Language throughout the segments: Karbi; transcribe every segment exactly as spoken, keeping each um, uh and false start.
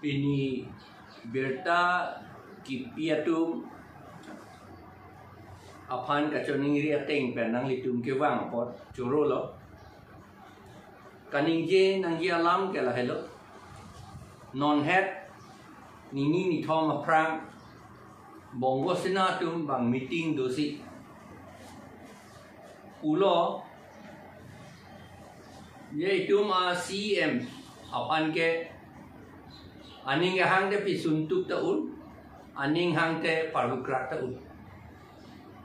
Pini birta kipi atum aphan kachoningri ateng pen nanglitum kevang apot choro lo. Kaningje nangji alam ke lahelo. Non het nini nithom aphrang Bongo Sena atum bang meeting dosi pulo, je itum a C E M aphan ke aning hangte pisun tuk ta un, aning hangte parlukrak ta un.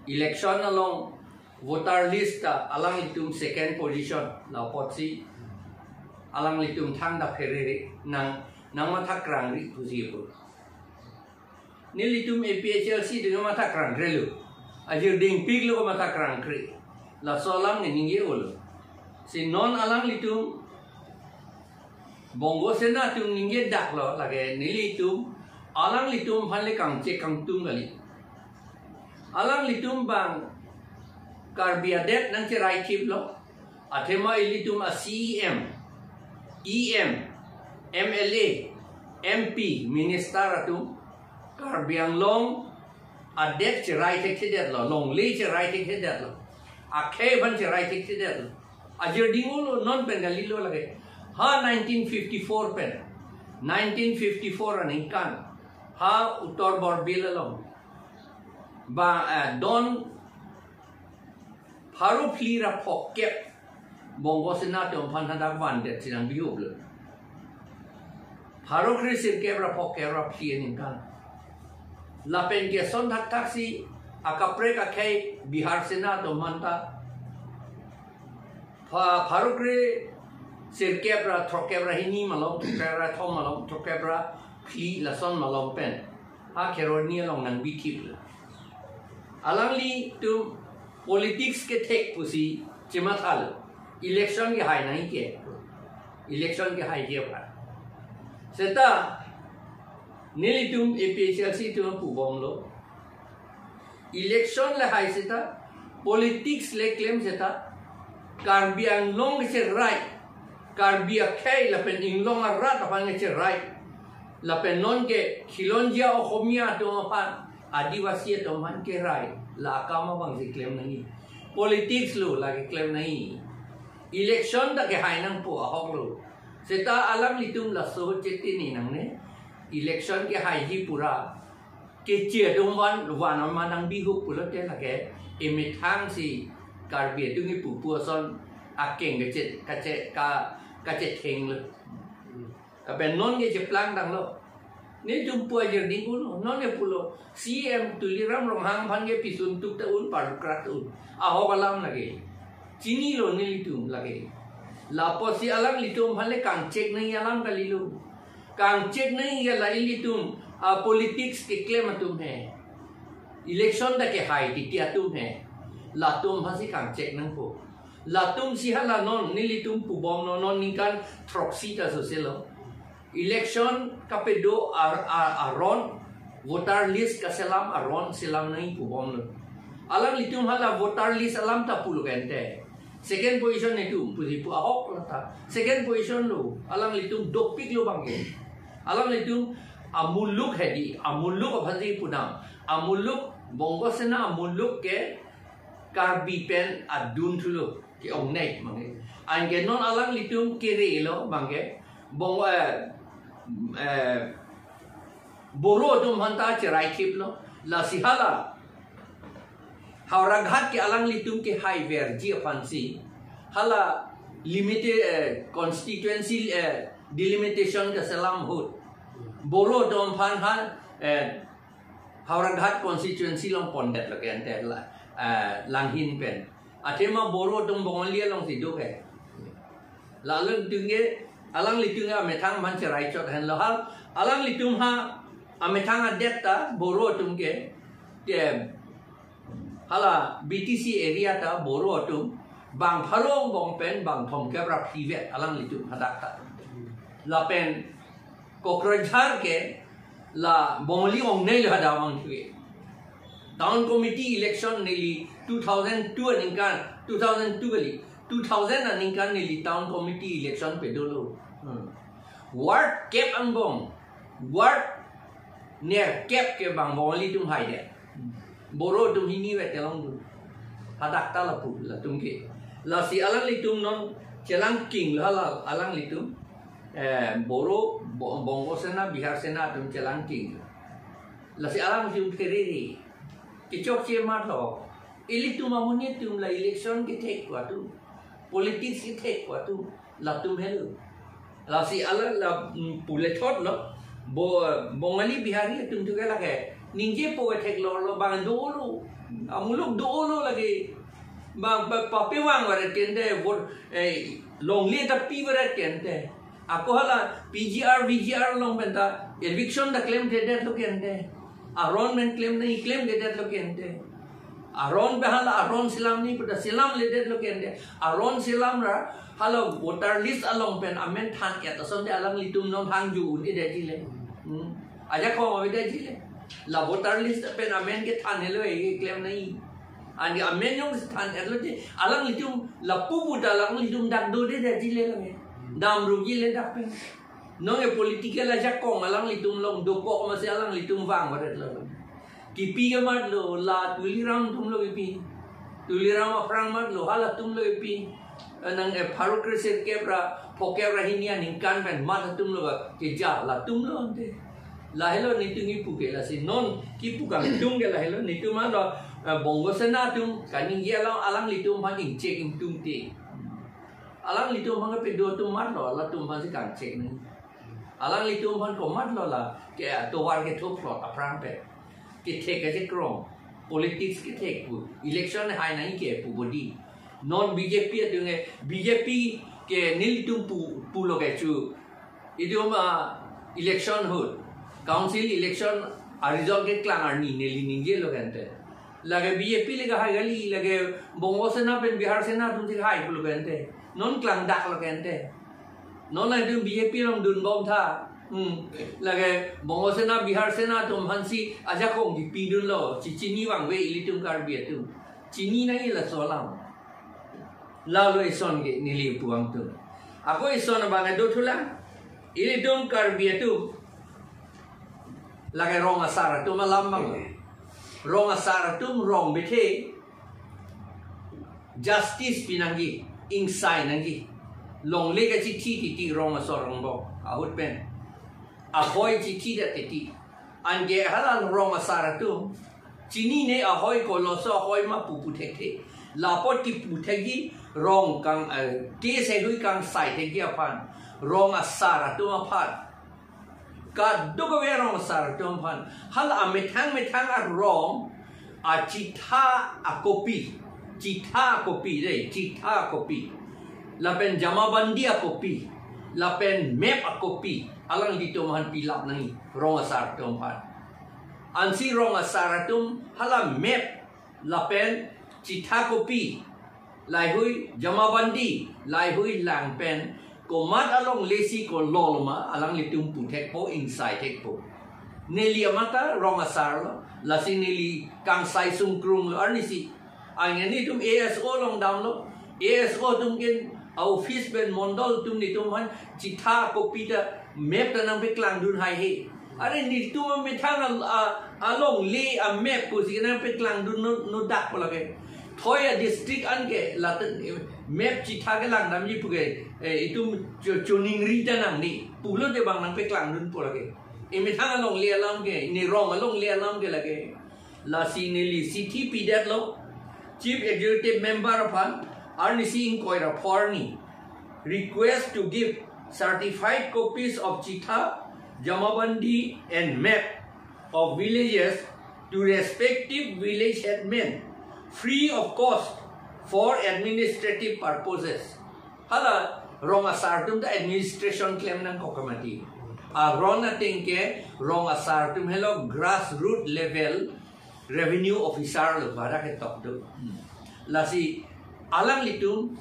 Election along voter list ta alanglitum second position, la apotsi alanglitum thangta pherere nang nangmatha krangri pusi pu. Nelitum A P H L C atum matha krangkrelo. Ajir dingpiklo matha krangkre. Laso alam ne ningje-olo. Si non alanglitum Bongo Sena atum ningjedak lo lake nelitum alanglitum aphan le kangchek kangtung kali. Alanglitum bang Karbi adet nangcherai thiplo. Athema ilitum a C E M, E M, M L A, M P, minister atum Karbi Anglong adet cherai thekthedetlo, longle cherai thekthedetlo, akhei aphan cherai thekthedetlo. Ajir ding-olo, non pen kalilo lake. Ha nineteen fifty-four pen, nineteen fifty-four aningkan, ha Uttar Borbil along ba, eh, don pharo phli ra phokep Bongo Sena atum aphan hadak vandet si nangbihup lo. Pharo kre sirkep ra phokep ra phli aningkan. Lapen ke son thakthak si akaprek akhei Bihar Sena atum aphanta pha-, pharo kre sirkep ra throkkep ra hini malom, throkkep ra thom malom, throkkep ra phli lason malom pen ha Kheroni along nangbi thiplo. Alanglitum politics kethek pusi chemathalo. Election kehai nangji ke. Election kehai ke apa? Seta nelitum A P H L C atum pubomlo. Election le hai seta, politics le klem seta, Karbi Anglong kecherai, Karbi akhei lapen inglong arat aphan kecherai, lapen non ke khilonjia Ohomia atum aphan, Adivasi atum aphan kerai, la akam abang si klem nangji. Politics lo la keklem nangji. Election ta kehai nangpo ahok lo. Seta alanglitum laso chetini nangne. Election kehaiji pura keche atum van, van ama nangbihup pulote lake emethang si Karbi atum kipu pu ason akeng kache, kache, ka, kachethenglo. Lapen non ke cheplang tanglo. Netum pu ajir ding-olo, non ke pulo. C E M Tuliram Ronghang aphan ke pisun tuk ta un, parlukrak ta un. Ahok alam lake. Chinilo nelitum lake. Lapotsi alanglitum aphan le kangchek nangji alam kalilo. Kangchek nangji ke la ilitum a politics keklem atum he. Election ta kehai titi atum he. Latum aphansi kangchek nangpo. Latum si hala non nelitum pubomlo, non ningkan throksi ta soselo. Election kapedo ar, ar, aron, voter list kaselam aron selam nangji pubomlo. Alanglitum hala voter list alam ta pulo kente. Second position netum pusi pu ahok lata. Second position lo. Alanglitum dopiklo bangke. Alanglitum amuluk hedi, amuluk aphansi punam. Amuluk Bongo Sena amuluk ke Karbi pen adun thulo, ke-ongnei bangke. Anke non alanglitum kerelo bangke. Bongo, eh, eh, Boro atum aphanta cherai thiplo. Lasi hala Howraghat ke alanglitum kehaiverji aphansi hala limited, eh, constituency, eh, delimitation kaselam ahut Boro atum aphan ha, eh, Howraghat constituency along pondetlo kente la, eh, Langhin pen. Athema Boro atum Bongali alongsi do ke. Lalu tingge alanglitum amethang aphan cherai chot henlo hal. Alanglitum ha amethang adet ta Boro atum ke, ke hala B T C area ta Boro atum bang pharo angbong pen bang thomkep ra phli vet alanglitum hadak ta. Lapen Kokrajhar ke la Bongali ongneilo hadak abang thu. Town committee election neli two thousand two aningkan, two thousand two kali, two thousand aningkan neli town committee election pedolo. Hmm. Ward kep angbong Ward nerkep ke bang Bongali atum haidet. Boro atum hini vet kelong dun. Hadak ta lapu latum ke. Lasi alanglitum non chelangking lo hala alanglitum. Eh, Boro, Bo-, Bongo Sena, Bihar Sena atum chelangking. Lasi alanglitum pherere. Kechokche matlo. Ilitum amonit atum la election kethek ko atum. Politics kethek ko atum. Latum helo. Lasi ala la, mm, pule thot lo. Bo, Bongali Bihari atum tu ke lake. Ningjepo kethek lo, lo bang dolo. Amuluk dolo lake. Bang, bang papevang varet ke ante, vote, eh, longle ta pi varet ke ante. Ako hala P G R, V G R along pen ta eviction ta klemkledetlo ke ante. Aron pen klem nangji klemkledetlo ke ante. Aron pen hala aron selam nangji pu ta selamledetlo ke ante. Aron selam ra hala voter list along pen amen than-et asonte alanglitum non hangju un-edet jile. Hmm. Ajakong avedetji le. La voter list pen amen kethan helo, eh, klem nangji. Anke amen jongsi than-etlo te alanglitum lapu pu ta alanglitum dak dodedetji le lang, eh. Damrukji le dak pen. Non ke political ajakong alanglitum along dokok masi alanglitum vang varetlo. Kipi ke matlo, la Tuliram atum lo kipi. Tuliram aphrang matlo, halatum lo kipi. Nang, eh, pharo kresirkep ra phokep ra hini aningkan pen mat atum lo ba keja latum lo ante. Lahelo netum kipu ke, lasi non kipu kangtung ke lahelo netum alo, eh, Bongo Sena atum kaningje alang, alanglitum aphan ingchek ingtungte. Alanglitum aphan kepedo atum matlo, latum aphansi kangchek nang. Alanglitum aphan komatlo la ke atovar kethoklot aphrang pen. Kethek kachekrong, politics kethek pu, election hai nangji ke pu bodi. Non B J P atum ke, B J P ke nelitum pu, pulo ke chu. Itum, ah, election ahut, council election a-result keklang arni neli ningjelo ke ante. Lake B J P le kahai kali, lake Bongo Sena pen Bihar Sena atumsi kahai pulo ke ante. Non klangdaklo ke ante. Non latum B J P along dunbom tha. Hmm. Lake Bongo Sena, Bihar Sena atum aphansi ajakong kipidunlo. Chechini vangve ilitum Karbi atum. Chini nangji laso alam. Lalo ison ke neli puang atum. Ako ison abang do thulang. Ilitum Karbi atum. Lake rong asar atum alam abang. Rong asar atum rong bethe. Justice pi nangji, ingsai nangji. Longle kachithi titi rong asor rongbong ahut pen. Ahoi chithi det titi. Anke hala rong asar atum chinine ahoi koloso ahoi ma pupu thekthe. Lapot kipu thekji rong kang, eh, case heihui kangsai thekji aphan. Rong asar atum aphan. Kadokave rong asar atum aphan. Hala amethang methang arong, achitha a-copy. Chitha a-copy de, chitha a-copy. Lapen jamabandi a-copy. Lapen map a-copy. Alanglitum aphan pilap nangji rong asar atum aphan. Ansi rong asar atum hala map lapen chitha copy, laheihui jamabandi, laheihui lang pen, komat alonglesi kololoma, alanglitum puthekpo, ingsai thekpo. Neli amat ta rong asar lo, lasi neli kangsai sungkrung lo, arnisi. Anke netum A S O along damlo, A S O atum ke a-office pen mondol atum netum aphan chitha copy ta map ta nangpeklang dun haihe. Are netum amethang a, a, alongle a-map pusi nangpeklang dun no, no dak po lake. Thoi a-district anke latum map chitha kelang damji puke, eh, itum cho-, choningri ta nangne. Pulote bang nangpeklang dunpo lake. Emethang alongle alam ke, ne rong alongle alam ke lake. Lasi neli chithi pidetlo Chief Executive Member aphan, arnisi ingkoi ra pho arni. Request to give certified copies of chitha, jamabandi and map of villages to respective village headmen free of cost for administrative purposes. Hala rong asar atum ta administration klem nangkok ke mati. Aron ateng ke rong asar atum helo grassroot level revenue officer lo, badak ketok do. Hmm. Lasi alanglitum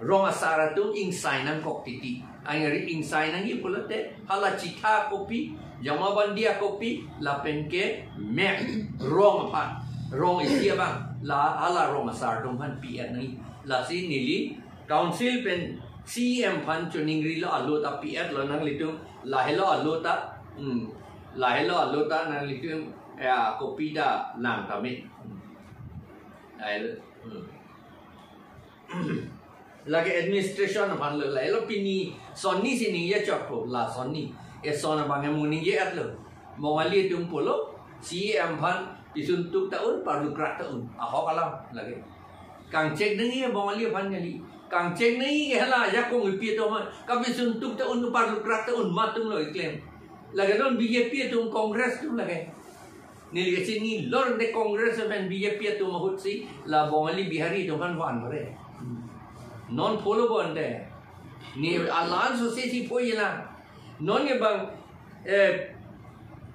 rong asar atum ingsai nangkok titi. Anke ingsai nangji pulote hala chitha copy, jamabandi a-copy, lapen ke map rong aphan. Rong isi abang la hala rong asar atum aphan pi-et nangji. Lasi neli council pen C E M aphan choningrilo, alo ta pi-etlo nanglitum, lahelo alo ta Hmm. Lahelo alo ta nanglitum, ya, kopi ta lang tame. Hmm. Lahelo. Hmm. Lake administration aphan lo, lahelo pini sonni si ningje chokpo, la sonni. Eson abang emu ningje atlo. Bongali atum pulo, C E M aphan pisun tuk ta un, parlukrak ta un. Ahok alam lake. Kangchek nangji Bongali aphan kali. Kangchek nangji ke hala ajakong kipi atum aphan. Kapisun tuk ta un, parlukrak ta un, matum lo keklem. Lake non B J P atum, Congress atum lake. Neli kachini lor de Congress pen B J P atum ahut si la Bongali Bihari atum aphan van pare. Non pulo bonte. Ne alliance si si poi la. Non ke bang, eh,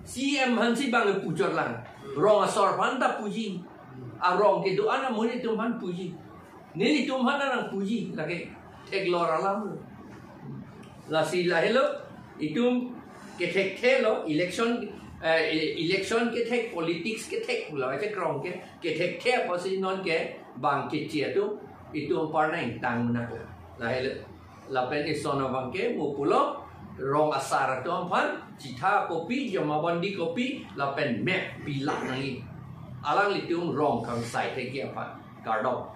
C M aphan si bang puchot lang. Rong asor aphan ta puji. Arong kedo-an amonit atum aphan puji. Nelitum aphan nangpuji lake theklor alam lo. Lasi lahelo itum kethekthe lo, election, eh, election kethek, politics kethek lo, ache krong ke kethekthe apotsi non ke bang kechi atum itum apar nangtang nak lo. Lahelo. Lapen eson abang ke mo pulo, rong asar atum aphan chitha kopi, jamabandi kopi, lapen map pilak nangji. Alanglitum rong kangsai thekji aphan. Kardom.